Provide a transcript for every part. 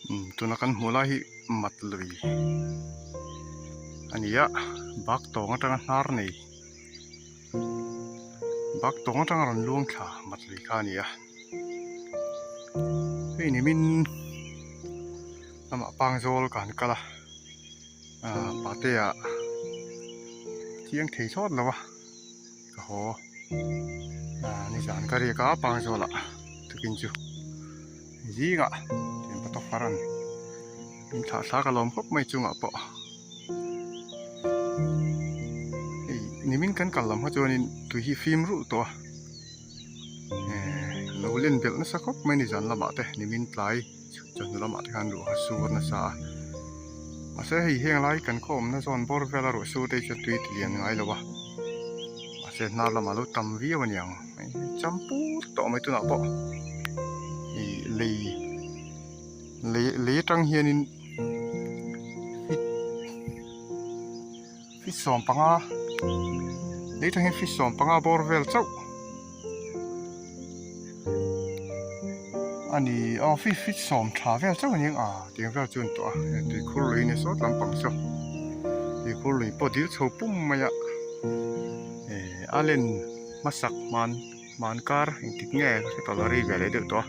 Tuna kan hmuh lai hi mat lui a ni a, bak tawng atanga hnar nei bak tawng atanga rawn luang thla mat lui kha a ni a. Hei nimin lamah pangzawl ka han kal a, ah pate ah chiang thei thlawt lo a. Ka haw ah nizan ka riak a pangzawlah tukin chu zingah thian pa tawk far an min thlah thla ka lawm khawp mai chungah pawh hei nimin kan kal lam kha chuanin tui hi fim rulh tawh a eh lo len belh nasa khawp mai nizan lamah te nimin tlai chawhnu lamah te khan ruah a sur nasa a mahse hei heng lai kan khaw awmna zawn bawr vela ruah sur te hi chuan tui ti lian ngai lo a mahse hnar lamah lo tam viau a niang cham put tawh mai tunah pawh ih lei lei lei atang hianin feet 15 lei atang hian feet 15 bawr vel chauh a ni aw feet feet sawm tha vel chauh a ni ang a tiang vel chu a ni tawh a hei tuikhur lui a ni sawt lampang saw tuikhur lui pawh dil chho pum mai a eh a len hmasak hman hman kar engtik nge ka hre tawh lo rei ve leh deuh tawh a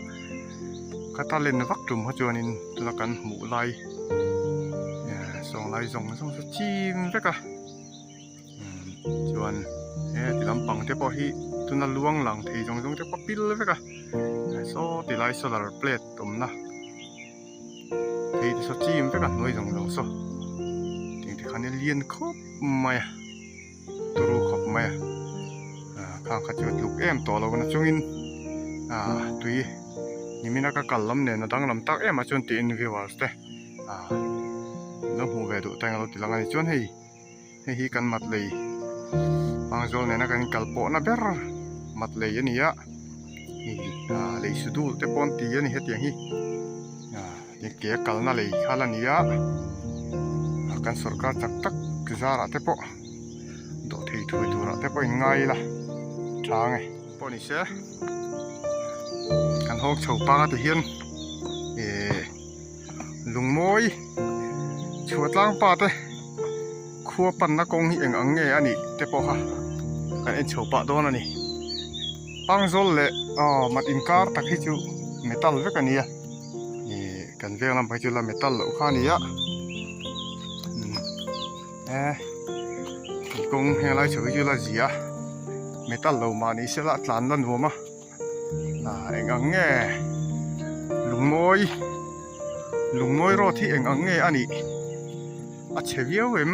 ka ta len vak tum kha chuanin tuna kan hmuh lai eh sawng lai zawng zawng chu chim vek a chuan he ti lampang te pawh hi tuna luang lang thei zawng zawng te pawh pil vek a saw ti lai solar plate awmna thei te saw chim vek a hnuai zawng zawng saw tiang te khan a lian khawp mai a turu khawp mai a ah khang kha chu a tluk em tawh lo na chungin ah tui nimina ka kal lam nen a danglam tak em ah chuan tiin viewers te ah lo hmuh ve duh teng a lo ti lang a ni chuan hei hei hi kan mat lei pangzawl nena kan inkal pawhna ber mat lei a ni a hei ah lei su dul te pawh an ti a ni hetiang hi ah ke a kalna lei kha la ni a kan sorkar chak tak zarah te pawh dawhthei thui turah te pawh in ngai ila tha ang e. Pawh ni se kan hawk chho panga ti hian eh lungmawi chhuah tlang pa te khua panna kawng hi eng ang nge a nih te pawh kha kan en chho pah dawn a ni. Pangzawl leh aw mat inkar tak hi chu metal vek a nia ih kan veng lam phei chu la metal loh kha a ni a eh kawng helai chho hi chu la zia a metal lo mah ni sela a tlan la nuam a ah eng ang nge lungmawi lungmawi road hi eng ang nge a nih a chhe viau em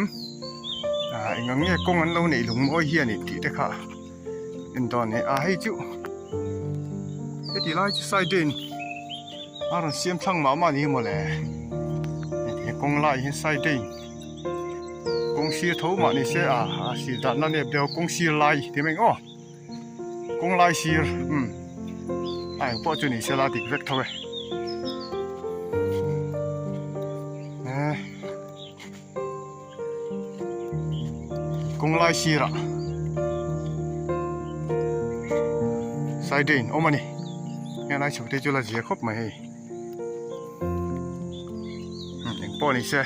ah eng ang nge kawng an lo neih lungmawi hi a nih tih te kha en dawn a ni a hei chu heti lai chu side in a rawn siam thlang mah mah a ni hi mawle he kawng lai hi side in kawng sir tho mah ni se a a sir dan na nep deuh kawng sir lai ti mai ang aw kawng lai sir umm a eng pawh chu ni se la dik vek tho e eh kawng lai sirah side in awm a ni helai chho te chu la zia khawp mai hei eng pawh ni se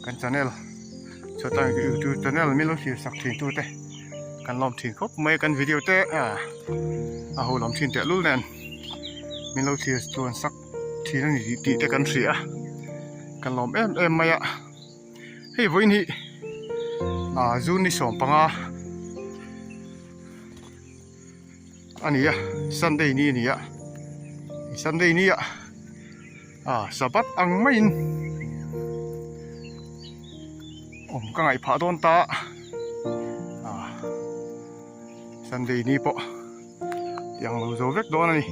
kan channel chhuatang youtube channel min lo thlir sak thin tu te kan lawm thin khawp mai kan video te a ho lam thin tehlul nen min lo thlir chuan sak thin a ni tih te kan hria a kan lawm em em mai a. Hei vawiin hi ah June ni 15 a ni a Sunday ni a ni a Sunday ni ah ah Sabbath ang maiin awm ka ngaih phah dawn ta ah Sunday ni pawh tiang lo zo vek dawn a ni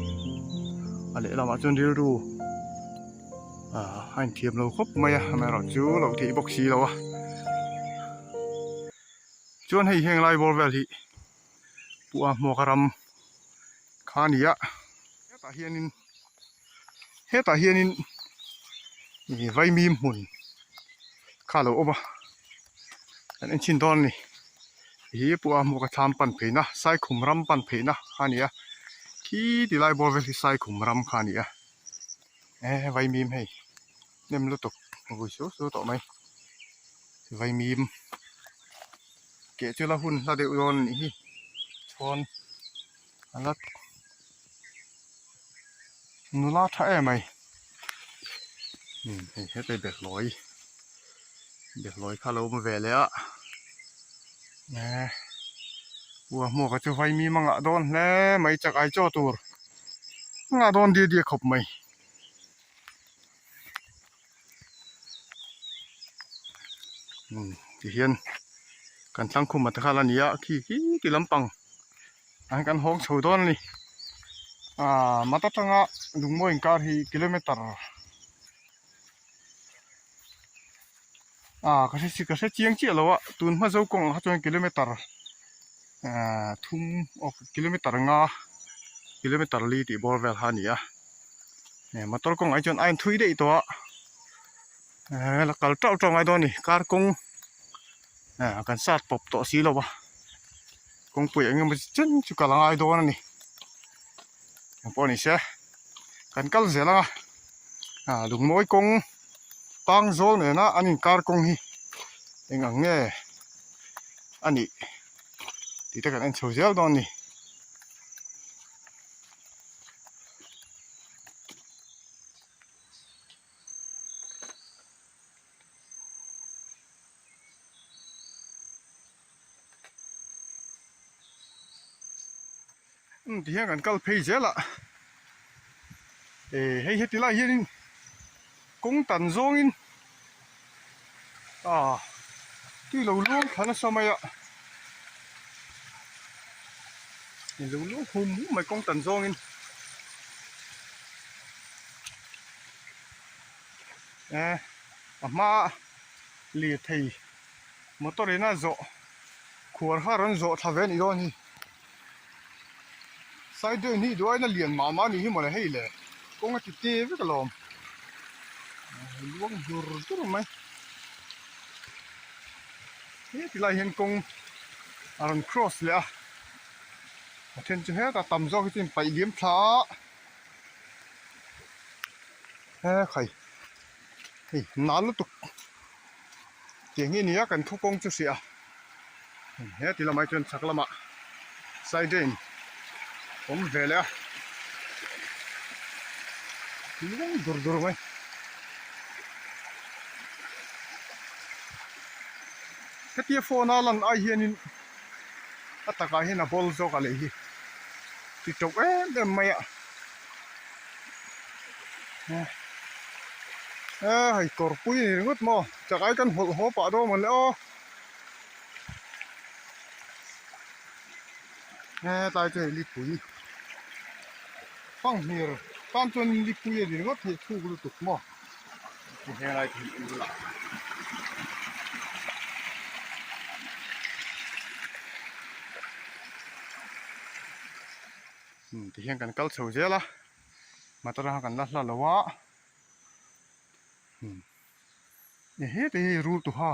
a lehlamah chuan rilru. A inthiam lo khawp mai a amaherawhchu lo theih bawk si lo a chuan hei heng lai bawr vel hi pua hmuaka ram kha a ni a hetah hianin hetah hianin ih vaimim hmun kha a lo awm a kan en chhin dawn a ni hi pua hmuaka thlam pan pheina saikhum ram pan pheina kha a ni a khi ti lai bawr vel hi saikhum ram kha a ni a. E vaimim hei Hnem lutuk a vui suau suau tawh mai. Vaimim keh chu la hun hla deuh dawn a nih hi. Chhuan a la nula tha em mai. Umm hei hetlai behlawi behlawi kha a lo awm ve leh a. Ehh ua hmuaka chu vaimim a ngah dawn hle mai chakai chaw tur a ngah dawn diai diai khawp mai. Ti hian kan tlangkhum a te kha la ni a khi khi ti lampang ah hian kan hawng chho dawn a ni aaa mat atanga lungmawi inkar hi kilometer aaa ka hre ka hre chiang chiah lo a tun hma zo kawngah kha chuan kilometer aaa thum aw kilometer nga kilometer li tih bawr vel kha a ni a. Motor kawngah hi chuan a inthui daih tawh a eh la kal tauh tauh ngai dawn a ni car kawng eh kan sat pawp tawh si lo va kawngpui eng emaw chen chu kal a ngai dawn a ni engpawh ni se kan kal zel ang a ah lungmawi kawng tang zawl nena an inkar kawng hi eng ang nge a nih tih te kan en chho zel dawn a ni. Umm ti hian kan kal phei zel a eh hei heti lai hianin kawng tan zawngin ah tui lo luang thla nasa mai a lo luang hum hum mai kawng tan zawngin eh a hma lirthei motor in a zawh khuar kha rawn zawh thla ve a nih dawn hi side drain hi duh aiin a lian mah mah a nih hi mawle hei le kawng a ti te vek alawm luang dur dur mai heti lai hian kawng a rawn cross leh a a then chu hetah tam zawk hi chu in paih liam thla a he khai hei nal lutuk tiang hi a ni a kan thu kawng chu hria he ti lamah hi chuan chhak lamah side drain awm ve leh a tui dur dur mai. Hetia phone a lan ai hianin a takah hian a bawl zawk a leh hi ti tawk em em mai a eh hei kawr pui a ni ringawt maw chak ai kan hawlh haw pah dawn mawnle aw hetlai chu hei lipui fanghmir tan chuan lipui a ni ringawt thei thuk lutuk maw. Helai te hi en ula. Ti hian kan kal chho zel a motor a kan la hla lo a he te hi rul tuha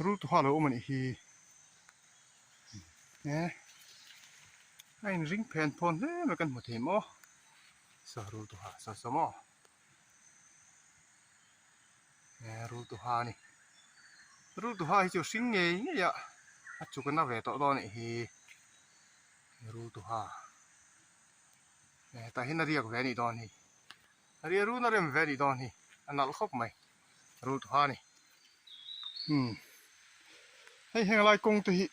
rul tuha lo awm a nih hi a inring phen phawn hle mai kan hmu thei maw saw rul tuha saw saw maw. Rul tuha a ni rul tuha hi chu hring ngei ngei a a chuk a na ve tawh dawn a nih hi rul tuha tah hian a riak ve a nih dawn hi a riak run a rem ve a nih dawn hi a nalh khawp mai rul tuha a ni umm hei heng lai kawng te hi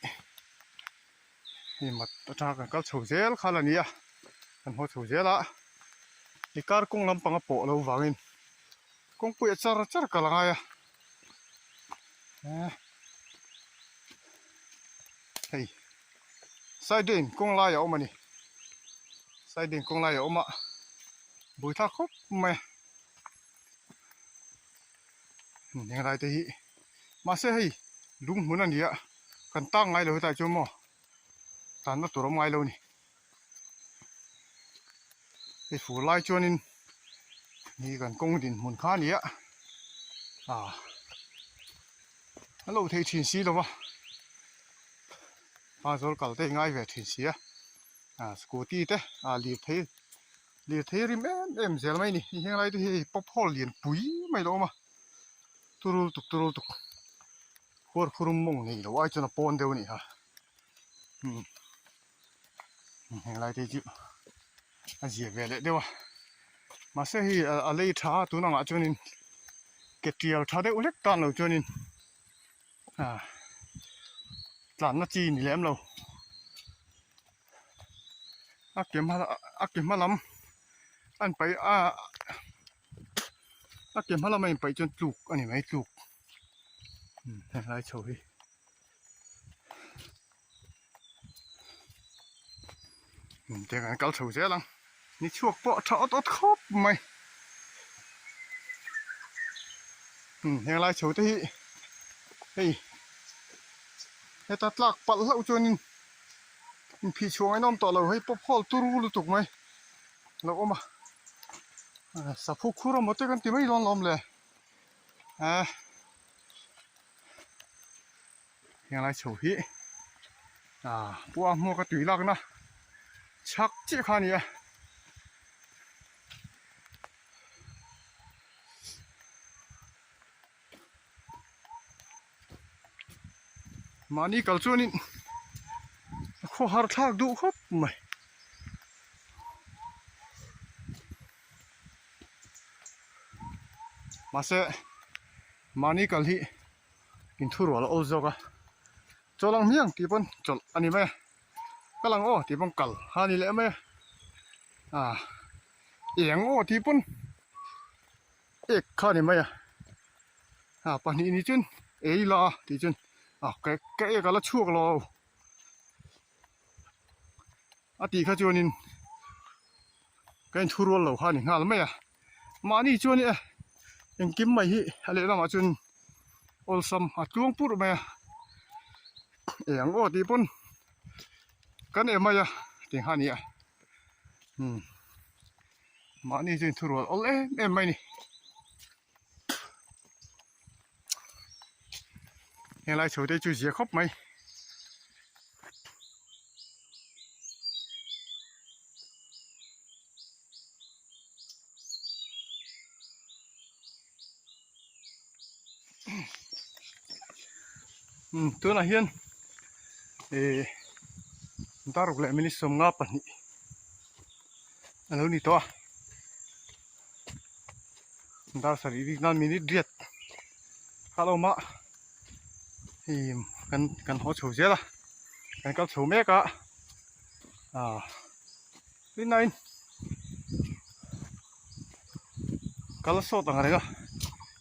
hei mat atanga kan kal chho zel kha la ni a kan haw chho zel a i kar kawng lampang a pawh lo vangin kawngpui a char char kal a ngai a hei side drain kawng lai a awm a ni side drain kawng lai a awm a buaithlak khawp mai a heng lai te hi mahse hei lung hmun a ni a kan tang ngai lo hetlai chuan maw tanna tur a awm ngai lo a ni. Hei fur lai chuanin hi kan kawng dinhmun kha a ni a ah a lo thei thin si lo va pa zawl kal te hi ngai ve thin si a ah scooty te ah lirthei. Lirthei rim em em zel mai a ni. Hei heng lai te hi hei pop hall lian pui mai a lo awm a, turul tuk turul tuk khuar khurum mawng nei lo ai chuan a pawn deuh a nih kha. Umm heng lai te hi chu a zia ve leh deuh a, mahse hei a lei tha a tun angah chuanin ke tial tha deuh hlek tan lo chuanin ah tlanna chi ni lem lo. A ke hma a ke hma lam a inpaih a a ke hma lam a inpaih chuan tluk a ni mai tluk helai chho hi. Tiang an kal chho zel ang ni chhuak pawh a tha awt awt khawp mai helai chho te hi hei heta tlak palh hlauh chuanin. Inphih chhuah ngaih nawm tawh lo hei pawp hawl turu lutuk mai a lo awm a saphu khur emaw te kan ti mai dawn lawm le ah henglai chho hi ah pua hmuak a tui lakna chhak chiah kha a ni a. Mahni kal chuanin a khawhar thlak duh khawp mai. Mahse mahni kal hi inthurual a awl zawk a, chawlh ang hmiang tih pawn chawlh a ni mai a, kal ang aw tih pawn kal a ni leh mai a, ah eng aw tih pawn. Ek kha a ni mai a, ah pahnih ni chuan ei la a tih chuan ah ka ka ek a la chhuak lo a tih kha chuanin ka inthu rual lo kha a ni nghal mai a, mahni chuan e engkim mai hi a lehlamah chuan awlsam a tluang purh mai a, eng aw tih pawn kan em mai a tih kha a ni a umm. Mahni chu inthurual awl em em mai a ni. Helai chho te chu zia khawp mai. Umm tunah hian ih daruk leh minute 52 a lo ni tawh a dar sarih bik nan minute riat kha a lo awm a hei kan kan haw chho zel a kan kal chho mek a ah tuna in kal sawt ang reng a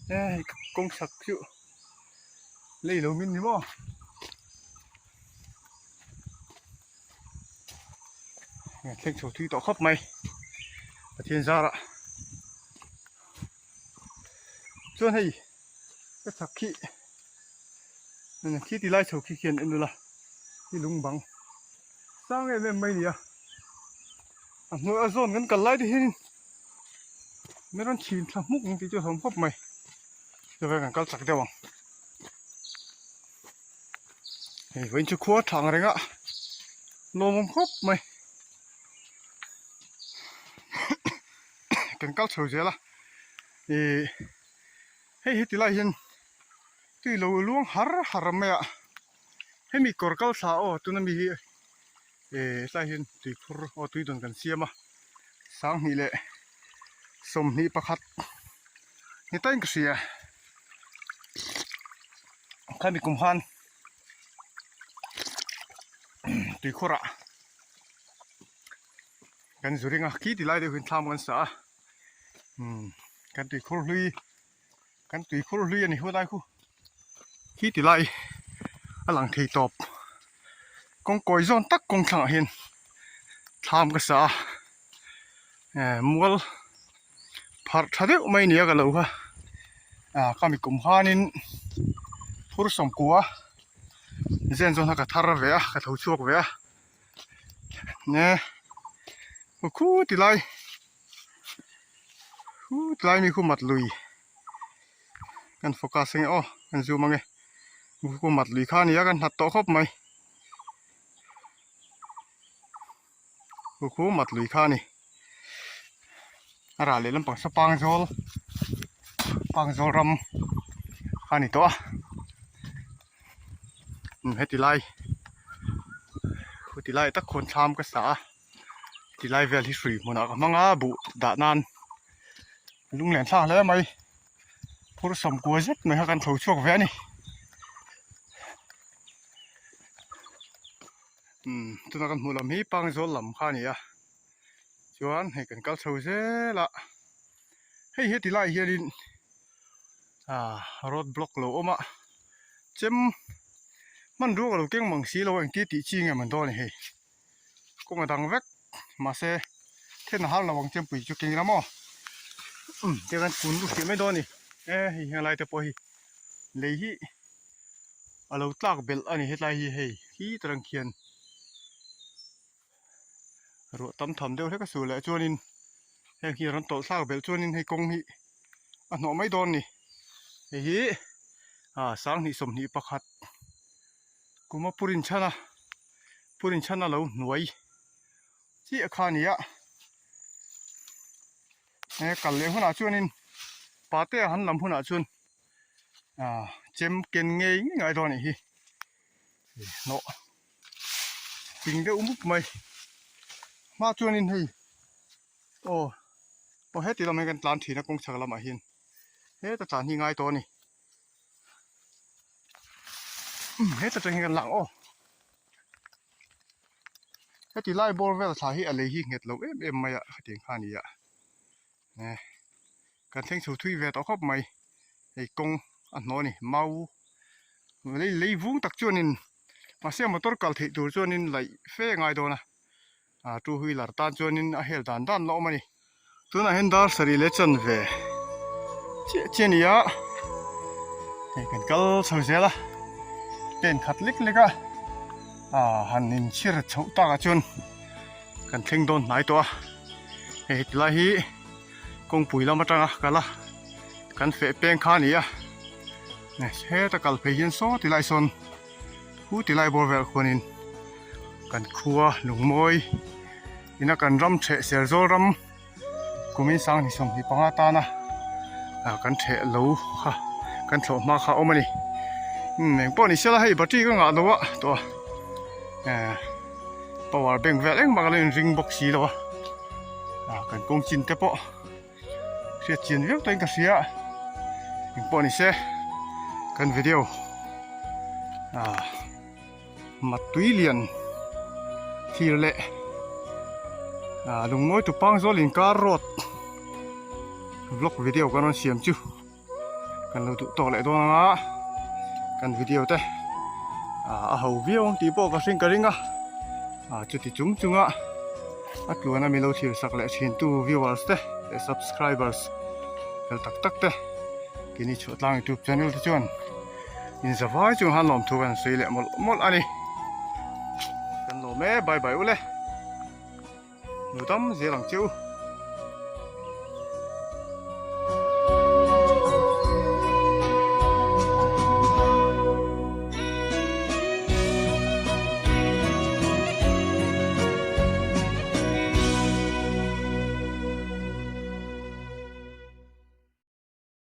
hei kawng sak chu lei lo min ni maw. Thleng chho thui tawh khawp mai Pathian zarah chuan hei ka chak khi khi ti lai chho khi khian en ula hi lung bang sang em em mai nia a hnuai a zawn kan kal lai te hianin min rawn chhin thla hmuk ang tih chu a hlawm khawp mai chuan kan kal chak deuh ang. Hei vawiin chu khua thang reng a lawmawm khawp mai kan kal chho zel a ih hei heti lai hian tui lo luang har har mai a hemi kawr kal thla aw tuna mi hi ih hetlai hian tuikhur aw tui dawn kan siam a 2121 ni tawhin ka hria. Khami kum khan tuikhur ah kan zu ring a khi ti lai deuh hian thlam kan sa a umm kan tuikhur hlui kan tuikhur hlui a ni hu lai khu khi ti lai a lang thei tawp kawng kawi zawn tak kawng thlangah hian thlam ka sa a eh mual pharh tha deuh mai nia ka lo kha ah ka mi kum khanin phur sawmkua zen zawn kha ka thar ve a ka tho chhuak ve a ne khu ti lai khu ti lai mi khu mat lui kan focus ange aw kan zoom ange khu mat lui kha ania kan hlat tawh khawp mai khu mat lui kha a ni. A rah leh lampang saw pangzawl pangzawl ram a ni tawh a umm heti lai heti lai tak khawn thlam ka sa a ti lai vel hi hrui hmunah ka hmang a buh dah nan lunglen thlak hle mai phur sawmkua zet mai kha kan tho chhuak ve a ni umm tuna kan hmuh lam hi pangzawl lam kha a ni a. Chuan hei kan kal chho zel a, hei heti lai hianin ah road block lo awm a, chem hmanrua ka lo keng mang si lo a engtia tih chi nge man dawn a ni hei, kawng a dang vek mahse then a har lo ang chempui chu keng ila maw umm tiang hian kun lut hrih mai dawn a ni e hei heng lai te pawh hi lei hi a lo tlak belh a ni hetlai hi hei khi tarang khian. Ruah tam tham deuh hlek a su leh chuanin heng hi a rawn tawlh thlak belh chuanin hei kawng hi a hnawh mai dawn a ni. Hei hi ah sanghnih 21 kuma Purinchhana Purinchhana lo hnuai chiah kha a ni a. He kal leh hunah chuanin pate a han lam hunah chuan ah chem ken ngei ngei ngai dawn a nih hi hnawh. Ping deuh mup mai hma chuanin hei aw aw heti lamah hian kan tlan thin a kawng chhak lamah hian heta tlan hi ngai tawh a ni umm heta tang hian kan lang aw heti lai bawr vel thla hi a lei hi nghet lo em em mai a hetiang kha a ni a e kan thleng chho thui ve tawh khawp mai hei kawng a hnawh a ni mau lei lei vung tak chuanin mahse motor kal theih tur chuanin laih fe a ngai dawn a ah two wheeler tan chuanin a hel dan dan la awm a ni tunah hian dar sarih leh chanve chiah chiah a ni a hei kan kal chho zel a pen khat lek lek a ah han inchhir chhoh takah chuan kan thleng dawn hnai tawh a hei heti lai hi kawngpui lam atanga kal a kan feh peng kha a ni a heta kal phei hian saw ti lai sawn hu ti lai bawr velah khuanin kan khua lungmawi ina kan ram theh Serzawl ram kumin sanghnih 25 tana ah kan theh lo kha kan thlawh hma kha a awm a ni umm engpawh ni sela hei battery ka ngah lo a tawh a eh power bank vel engmah ka lo inring bawk si lo a ah kan kawng chin te pawh hriat chian viau tawhin ka hria engpawh ni se kan video ah Matui lian thlir leh ah lungmawi tupang zawl inkar road vlog video kan rawn siam chu kan lo duh tawk leh dawn anga kan video te ah a ho viau ang tih pawh ka hring ka ring a ah chuti chung chunga a tluana mi lo thlir sak leh thin tu viewers te leh subscribers fel tak tak te keini chhuahtlang youtube channel te chuan. Inzavai chung han lawmthu kan sawi leh mawlh mawlh a ni. Kan lawm e, bye bye ule. Hmu dam zel ang che u.